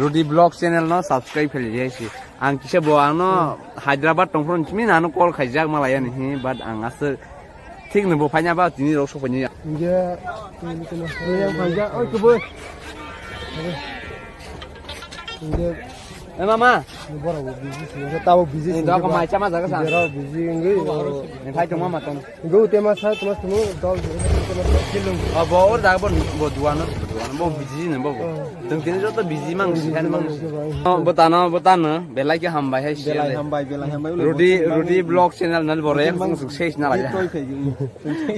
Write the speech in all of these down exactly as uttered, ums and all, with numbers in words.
Rudi Vlog channel no subscribe khailai si. Ang kisa bo ano Hyderabad tongphuru chini ano call khaijak malaya ni hi, but ang aswk thik no bo phaina ba tini rok sokoni. India, ini kena. Ini yang panjang, oh, kebun. India. Eh, mama. Ini borok bo busy sih. Ini tahu busy sih. Ini doa kemai sama jaga sana. Borok busy ini. Ini thai cuma matang. Go tema sa, tema sunu dol. Oh, bo or jaga bo, bo duano, bo duano, bo busy ne bo. Teng tini joto busy mang si kan mang. Oh, bo tano, bo tano, belai ke hambai hai si. Belai hambai, belai hambai. Rudi, Rudi Vlog channel nal bo rek sung sung ses na laja.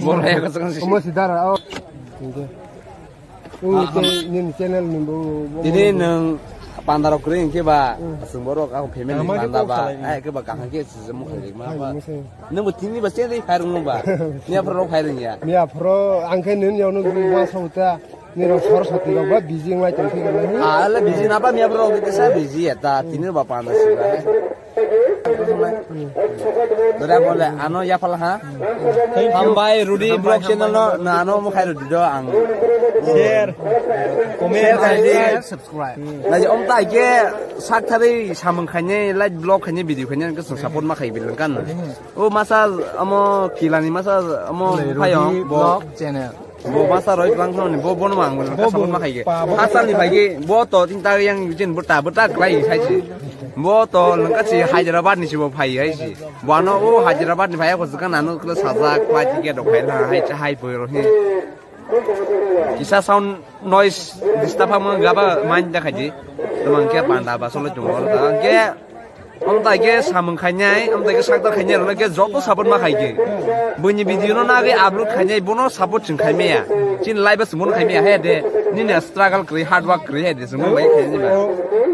Bo rek sung sung ses. Omo sidara. Oh. Ui, tei nini channel ni bo, bo. Tini nwng panda rok kwrwi hwnkhe ba, hmm, chwng borok ang family panda ba, ai khe ba kaham khe se mokhe ma ba. Nwng bo tini ba se ri phai rwng ba. Miya phoro phai rwng ya. Miya phoro ang khe nini yaw nwng ba sa uta. Nini rok sor sati rok ba busy wng lai tong thik na. Ah, le busy na ba miya phoro khe sa busy ya ta. Tini ba panda si ba. Dore bole, ano yapal ha. Thank you. Hambai Rudi Vlog channel no, na ano mo khai Rudi do ang. Share, comment, share khai di. Share, subscribe. Na je om ta ke sak thari samung khanye, like vlog khanye, video khanye, ke support ma khai bil kan. O masa amo kilani masa amo Rudi phayong bo. Vlog channel. Bo masa roi bang thani bo bono mang bo bo, support ma khai ke. Bo, bo. Asal ni bai ke bo to tin ta yang jin bo ta bo ta klai sai si. Bo to lengka si Hyderabad ni si bo phai hai si. Bo ano o Hyderabad ni phai ko jaka nano kle sajak klai ticket rok phai la hai cha hai boi rok he. Kisa sound noise disturb ha mo gaba mind da khaji. Tumang ke panda ba solo chung ro da ke. Amtai ke samung khainai, amtai ke sakta khainai rok ke joto support ma khai ke. Buini video no nagwi upload khainai bono support chwng khai maya. Chin live se bono khai maya he de. Nini struggle kwrwi, hard work kwrwi he de, chwng bai khainai ba.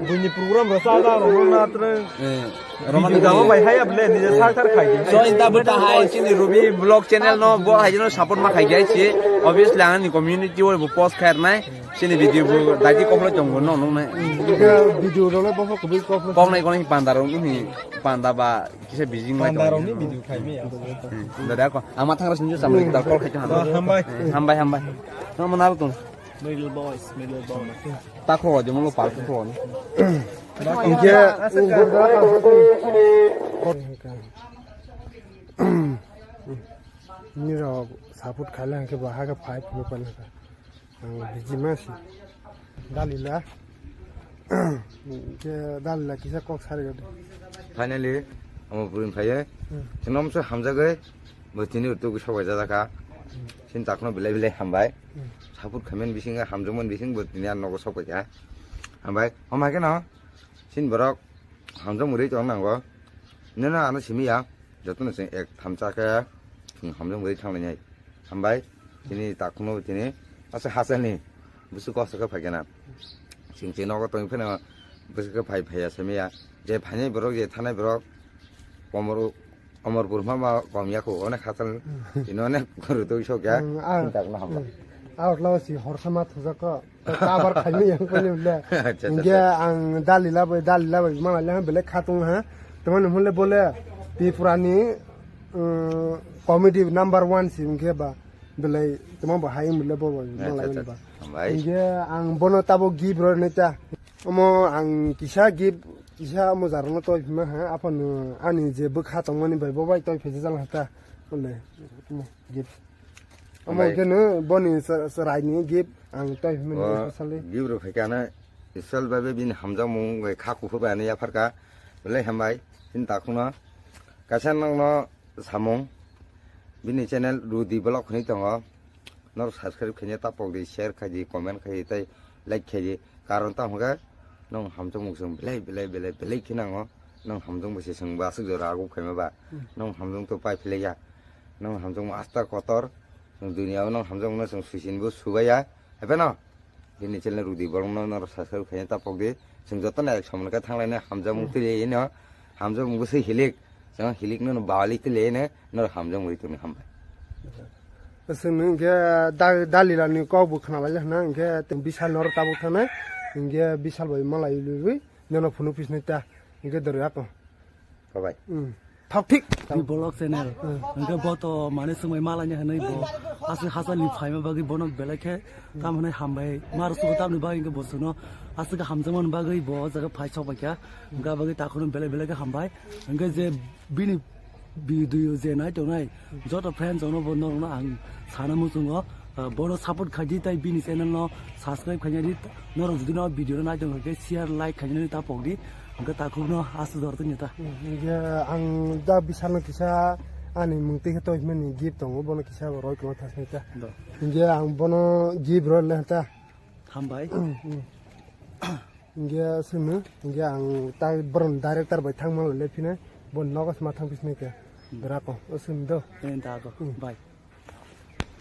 Buini program rok sa da rok na tre. Eh, romani video da bai haya ble ni sakta khai de. So inta bwta hai chini Ruby Vlog channel no bo hai no support ma khai gai si. Obviously ang ni community o bo post khair nai. Chini video bo daiti koklo tongo no nung nai. Video rok le bo kokboi koklo. Koknai koknai panda rok nung hi panda ba kisa bijing lai panda rok ni video khai me ya. Dada ko ama thangra sinjo samri kita call khai ta. Hambai. Hambai, hambai. No mana tong. Middle boys, middle boys. Ta kho de mo pal kho. Inke. Ni rok support khaile hwnkhe bo hakhe phai phunuk pailaka. Ang biji ma si. Dalila. Ke dalila kisa kok sari gade. Finally, amo buin phaiye. Hmm. Sinom se hamjagai, bo tini utuk sobai jajaka. Hmm. Sin takno bilai bilai hambai. Hmm. Support khamen bising, hamjongman bising, bo tini an nogo sobai ya. Hambai, hambai keno. Sin borok hamjong muri tong nango. Nena ano simi ya. Jotono chwng ek thamsa khe chwng hamjak bai thanglainai. Hambai, chini takhukno chini asa hachani bwswk kosto khe phaikhe na. Chwng chini nogo tongwi phano bwswk khe phai phaiya simiya. Je phainai borok, je thanai borok, komor, komor burma ma kom ya kho, onek hachal, chini onek rwtwi sok ya, hmm, ah, chini takhukno hambai. Hmm. Out law si horsa ma thujak kho. Kabar khaimai yang koni ble. Acha, acha, hingke acha. Ang dalila bai, dalila bai, mana le bele khatung ha. Teman hule bole Tripura ni, um, comedy number one si hingke ba bele teman ba hai bele bo ba, acha, mala acha, ba. Hambai. Hingke ang bono tabo gift ro neta. Omo ang kisa gift, kisa omo jarno to bima ha. Apan ani je bwkha tongmani bai bo bai to phese jal hata. Bole gift. Omo hambai. Khe no boni sa-, sa-, raini gift ang tei hwnwi o sali. Gift rok phaikhe ano special bhabe bini hamjakmung bai kha kuphur bai ano yapharkha. Belai hambai, chini takhukno. Kaisa nokno samung, bini channel Rudi Vlog hwnwi tongo. Norok subscribe khaina tapok di, share khai di, comment khai di, tei like khai di. Karon tamo hwnkhe nwng hamjakmung chwng belai, belai, belai, belai khe nango. Nwng hamjakmung se chwng bo aswk jora aguk khaima ba. Hmm. Nwng hamjakmung to pai philaiya. Nwng hamjakmung asta kotor. Nwng duniya o nwng hamjakmung no chwng swisin bo subaiya. Haiphano bini channel Rudi Vlog no norok subscribe khaina tapok di. Chwng jotono ek somon khe thanglaina hamjakmung twi laiya no. Hamjakmung bo se hilik. Chwng hilik no bali twi laiya no. Norok hamjakmung ri tongni hambai. Chwng hwnkhe da-, dalila ni kok bo khna laijak hwna, hwnkhe tei bisal norok tabuk thanai, hwnkhe bisal bai malai lui lui nono phunuk phisnai ta, hwnkhe dori ako. Bye bye. Hmm. Thok thik. Bi vlog channel. Hwnkhe bo to mane swngwi malaina hwnwi bo. Aswk hachal ni phaima bagwi bono belai khe tam hwnwi hambai. Mar sugo tamni bagwi hwnkhe bo chwngno aswk hamjakmani bagwi bo o jaga phai sok baikha. Hwnkhe bagwi takhorno belai belai khe hambai. Hwnkhe je bini video je nai tongnai joto friends rokno bo norokno ang sana muchungo. Ah, bono support khaidi tei bini channel no subscribe khainani norok jodi no video no nai tongkha khe share like khainani ta pokdi hwnkhe takhukno aswk jora tongya ta. Hwnkhe ang da bisalo kisa ani mung twi khe toimani gift tongo bono kisa roi kwma thasnai ta. Do. Hwnkhe ang bono gift roi le ta. Hambai. Hwnkhe swngno hwnkhe ang ta boron director bai thangma le phina bo nogo sma thang pisnai khe. Berako swngno do. Enta go. Bye.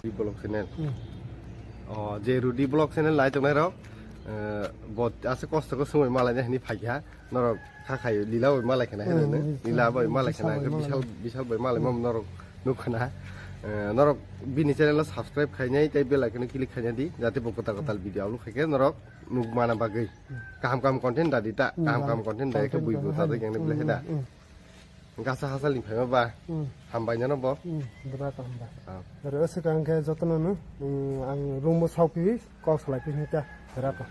Rudy Vlog Channel. Hmm. O, je Rudy Vlog Channel nai tongnai rok, eh, bo ase kosto ko sumui malai nai hini phaikha, norok kha khai lila bai malai khana hino, hmm, lila bai malai khana, bishal bai malai, bishal, bishal bai malai mam norok nuk khana. Eh, norok bini channel o subscribe khainai tei bell icon o click khaina di, jate bo kwtal kwtal video upload khaikhe norok nuk mana bagwi. Hmm. Kaham kaham content da di ta, hmm, kaham kaham content da khe bui bo ta da yang ni belai da. Hmm. Gasa hachal ni phaima ba. Hmm. Hambai nano bo. Hmm, bra ka hamba. Ah. Aro se kang khe jotono no, hmm, ang room o sau phi kok salai phi ta bra ka.